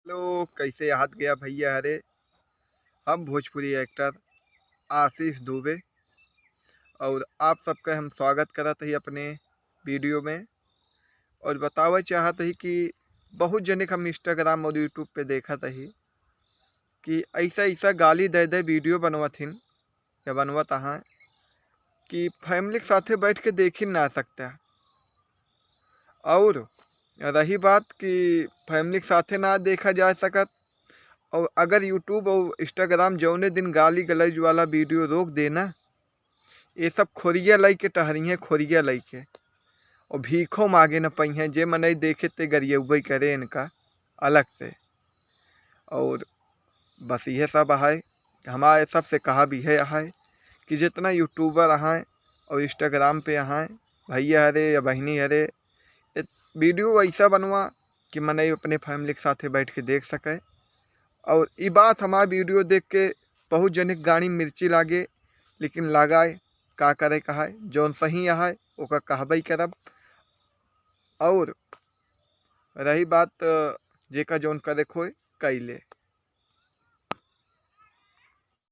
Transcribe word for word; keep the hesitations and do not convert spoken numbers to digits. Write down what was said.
हेलो, कैसे हाथ गया भैया हरे? हम भोजपुरी एक्टर आशीष दुबे और आप सबके हम स्वागत करत ही अपने वीडियो में। और बतावे चाहत ही कि बहुत जने के हम इंस्टाग्राम और यूट्यूब पे देखत ही कि ऐसा ऐसा गाली दे दे वीडियो बनवत हिन या बनवत हैं कि फैमिली के साथे बैठ के देख ही ना सकता। और रही बात कि फैमिली के साथे ना देखा जा सकत, और अगर यूट्यूब और इंस्टाग्राम जौने दिन गाली गलौज वाला वीडियो रोक देना, ये सब खोरिया लइके टहरिहें, खोरिया लइके, और भीखो मागे न पइहें। जे मनई देखे ते गरियउबे करे इनका अलग से। और बस इहे सब है, हमारे सबसे कहा भी है, है कि जितना यूट्यूबर हैं और इंस्टाग्राम पे हैं, भैया हरे या बहिनी हरे, ए-, वीडियो ऐसा बनवा कि मनई अपने फैमिली के साथे बैठ के देख सके। और ई बात हमार वीडियो देख के बहुत जने के गाड़ी मिर्ची लागे, लेकिन लगाए का करे कहाए, जौन सही है ओका कहबे करब। और रही बात, अ, जेका जौन करे खोए कैले।